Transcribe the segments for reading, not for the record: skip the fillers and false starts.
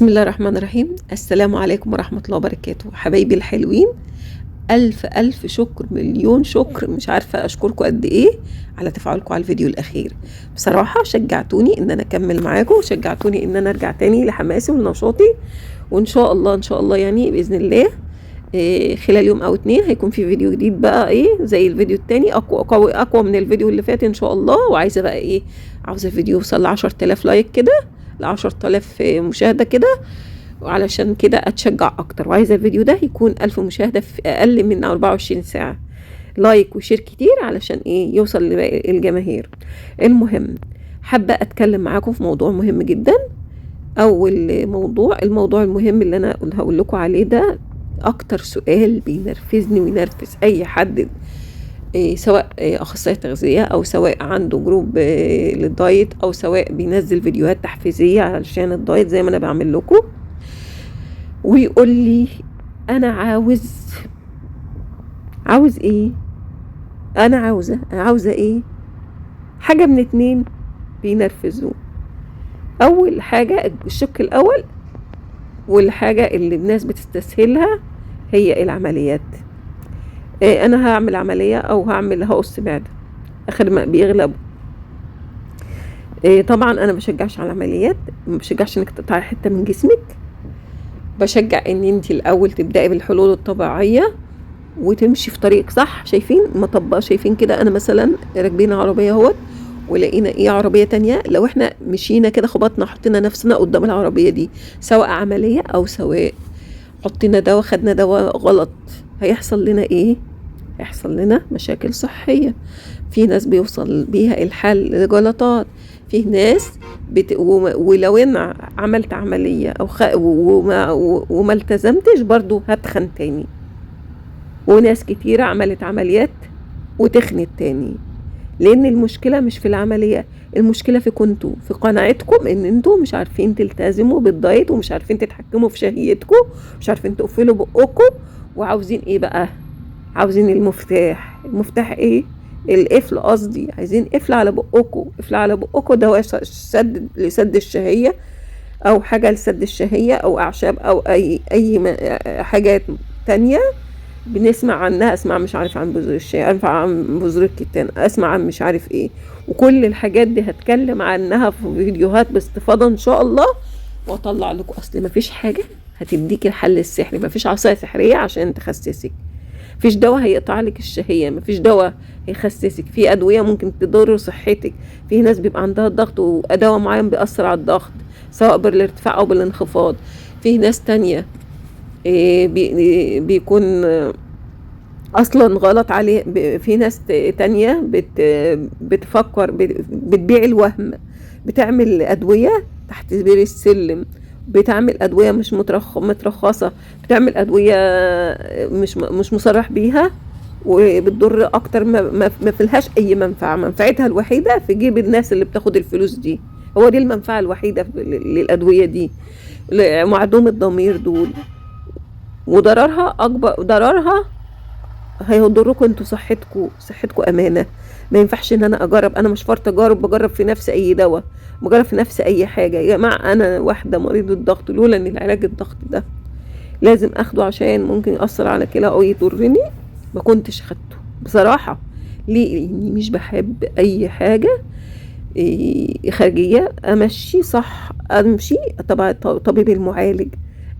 بسم الله الرحمن الرحيم. السلام عليكم ورحمة الله وبركاته. حبايبي الحلوين، ألف ألف شكر، مليون شكر، مش عارفة أشكركم قد إيه على تفاعلكم على الفيديو الأخير. بصراحة شجعتوني إن أنا أكمل معاكم، وشجعتوني إن أنا أرجع تاني لحماسي ولنشاطي، وإن شاء الله إن شاء الله يعني بإذن الله خلال يوم أو اتنين هيكون في فيديو جديد بقى زي الفيديو التاني، أقوى أقوى أقوى من الفيديو اللي فات إن شاء الله. وعايزة بقى عاوزة الفيديو يوصل ل10,000 like كده، ل10,000 مشاهدة كده، وعلشان كده اتشجع اكتر. وعايزه الفيديو ده يكون 1000 مشاهده في اقل من 24 ساعة، like و share كتير علشان يوصل لباقي الجماهير. المهم حابة اتكلم معاكم في موضوع مهم جدا. اول موضوع، الموضوع المهم اللي انا هقول لكم عليه ده اكتر سؤال بينرفزني وينرفز اي حد، سواء اخصائي تغذية او سواء عنده group لل diet، او سواء بينزل فيديوهات تحفيزيه علشان ال diet زي ما انا بعمل لكم، ويقول لي انا عاوز ايه، انا عاوزه ايه. حاجة من اتنين بينرفزوه. اول حاجة الشق الاول والحاجة اللي الناس بتستسهلها هي العمليات. انا هعمل عملية او هقص معده، اخر ما بيغلبوا. طبعا انا بشجعش على العمليات، ما بشجعش انك تقطعي حتة من جسمك، بشجع ان انت الاول تبداي بالحلول الطبيعية وتمشي في طريق صح. شايفين مطبقه، شايفين كده، انا مثلا راكبين عربية اهوت ولقينا عربية تانية، لو احنا مشينا كده خبطنا حطينا نفسنا قدام العربية دي، سواء عملية او سواء حطينا دواء خدنا دواء غلط، هيحصل لنا ايه؟ هيحصل لنا مشاكل صحية. في ناس بيوصل بيها الحال لجلطات، في ناس ولو انا عملت عملية او وما التزمتش برضو هتخن تاني. وناس كتيرة عملت عمليات وتخنت تاني، لان المشكلة مش في العملية، المشكلة في كنتوا في قناعتكم ان انتوا مش عارفين تلتزموا بالدايت، ومش عارفين تتحكموا في شهيتكم، مش عارفين تقفلوا بقكم، وعاوزين ايه بقى؟ عاوزين المفتاح. المفتاح ايه؟ القفل قصدي، عايزين قفل على بقكم، قفل على بقكم دواء لسد الشهية، او حاجة لسد الشهية، او اعشاب، او اي حاجات تانية بنسمع عنها. اسمع مش عارف عن بذور الشاي، اسمع عن بذور الكتان، اسمع عن مش عارف ايه، وكل الحاجات دي هتكلم عنها في فيديوهات باستفاضة ان شاء الله، واطلع لكم. اصل مفيش حاجة هتديك الحل السحري، مفيش عصاية سحرية عشان تخسسك، مفيش دواء هيقطع لك الشهية، مفيش دواء هيخسسك. في أدوية ممكن تضر صحتك، في ناس بيبقى عندها الضغط ودواء معين بيأثر على الضغط سواء بالارتفاع أو بالانخفاض. في ناس تانية بيكون أصلا غلط عليه. في ناس تانية بتفكر بتبيع الوهم، بتعمل أدوية تحت بير السلم، بتعمل أدوية مش مترخصة، بتعمل أدوية مش مصرح بيها، وبتضر أكتر، ما فيلهاش أي منفعة. منفعتها الوحيدة في جيب الناس اللي بتاخد الفلوس دي، هو دي المنفعة الوحيدة للأدوية دي، معدوم الضمير دول. وضررها أكبر، ضررها هيضركم انتوا، صحتكم، صحتكم أمانة. ما ينفعش ان انا اجرب، انا مش فرط تجارب، بجرب في نفسي اي دواء، بجرب في نفسي اي حاجة. يا جماعة انا واحدة مريضة الضغط، لولا ان العلاج الضغط ده لازم اخده عشان ممكن يأثر على كلى او يضرني، ما كنتش خدته بصراحة. ليه؟ لاني مش بحب اي حاجة خارجية. امشي صح، امشي طبعا طبيب المعالج،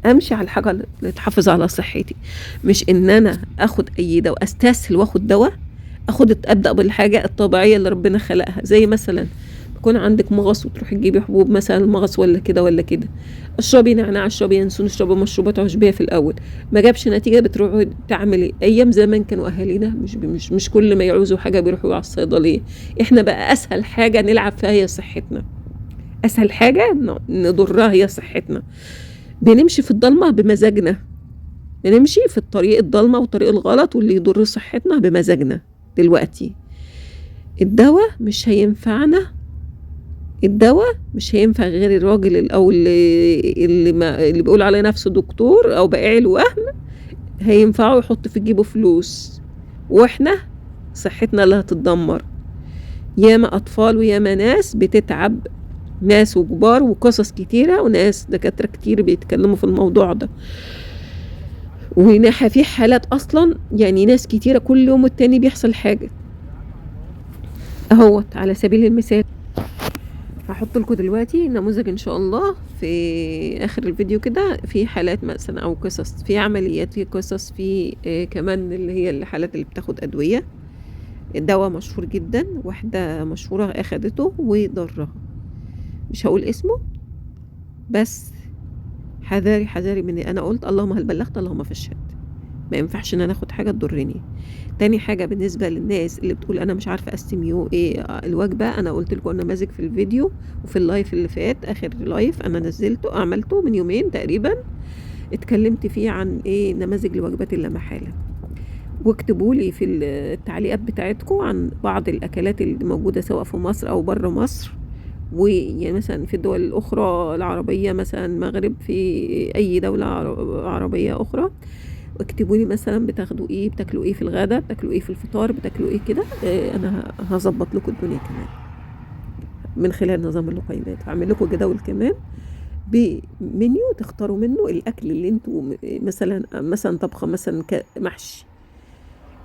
امشي على الحاجة اللي تحافظ على صحتي، مش ان انا اخد اي دواء، استسهل واخد دواء، ابدا بالحاجة الطبيعية اللي ربنا خلقها. زي مثلا يكون عندك مغص وتروحي تجيبي حبوب مثلا مغص ولا كده ولا كده، اشربي نعناع، اشربي ينسون، اشربي مشروبات عشبيه في الاول، ما جابش نتيجة بتروحي تعملي. ايام زمان كانوا اهالينا مش كل ما يعوزوا حاجة بيروحوا على الصيدلية. احنا بقى اسهل حاجة نلعب فيها هي صحتنا، اسهل حاجة نضرها هي صحتنا. بنمشي في الضلمة بمزاجنا، بنمشي في الطريق الضلمة والطريق الغلط واللي يضر صحتنا بمزاجنا. دلوقتي الدواء مش هينفعنا، الدواء مش هينفع غير الراجل او اللي بيقول على نفسه دكتور او بائع الوهم، هينفعه يحط في جيبه فلوس، واحنا صحتنا اللي هتتدمر. ياما اطفال وياما ناس بتتعب ناس وكبار وقصص كتيرة وناس دكاترة كتير بيتكلموا في الموضوع ده. وهنا في حالات اصلا يعني ناس كتيرة كل يوم والتاني بيحصل حاجة اهوت. على سبيل المثال هحط لكم دلوقتي نموذج ان شاء الله في اخر الفيديو كده، في حالات مثلا او قصص، في عمليات، في قصص، في كمان اللي هي الحالات اللي بتاخد ادوية، دواء مشهور جدا، واحدة مشهورة اخدته وضرها، مش هقول اسمه، بس حذاري حذاري مني. انا قلت اللهم هل بلغت اللهم فاشهد، ما ينفعش ان انا اخد حاجة تضرني. تاني حاجة بالنسبة للناس اللي بتقول انا مش عارفه اقسم يو ايه الوجبة، انا قلت لكم نماذج في الفيديو وفي ال live اللي فات، اخر live انا نزلته عملته من يومين تقريبا، اتكلمت فيه عن ايه نماذج لوجبات اللامحاله. واكتبوا لي في التعليقات بتاعتكم عن بعض الاكلات اللي موجودة سواء في مصر او بره مصر، ويعني مثلا في الدول الاخرى العربية، مثلا المغرب، في اي دولة عربية اخرى. اكتبوا لي مثلا بتاخدوا ايه، بتاكلوا ايه في الغداء، بتاكلوا ايه في الفطار، بتاكلوا ايه كده. انا هظبط لكم الدنيا كمان من خلال نظام اللقيمات. هعمل لكم جداول كمان بمنيو تختاروا منه الاكل اللي انتوا مثلا طبخه مثلا محشي،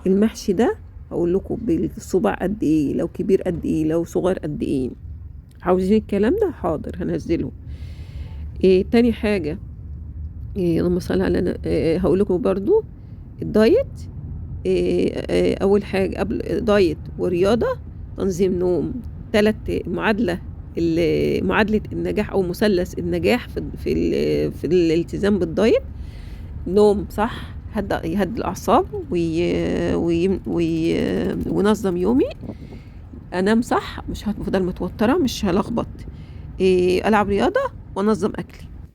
المحشي ده هقول لكم بالصباع قد ايه، لو كبير قد ايه، لو صغير قد ايه. عاوزين الكلام ده؟ حاضر هنزله. تاني حاجة، اللهم صل على هقول لكم برضو ال diet. اول حاجة قبل diet ورياضة، تنظيم نوم، 3 معادلة، معادلة النجاح او مثلث النجاح في الالتزام بال diet. نوم صح، يهدي الاعصاب وينظم يومي، انام صح، مش هفضل متوترة، مش هلخبط، العب رياضة وانظم اكلي.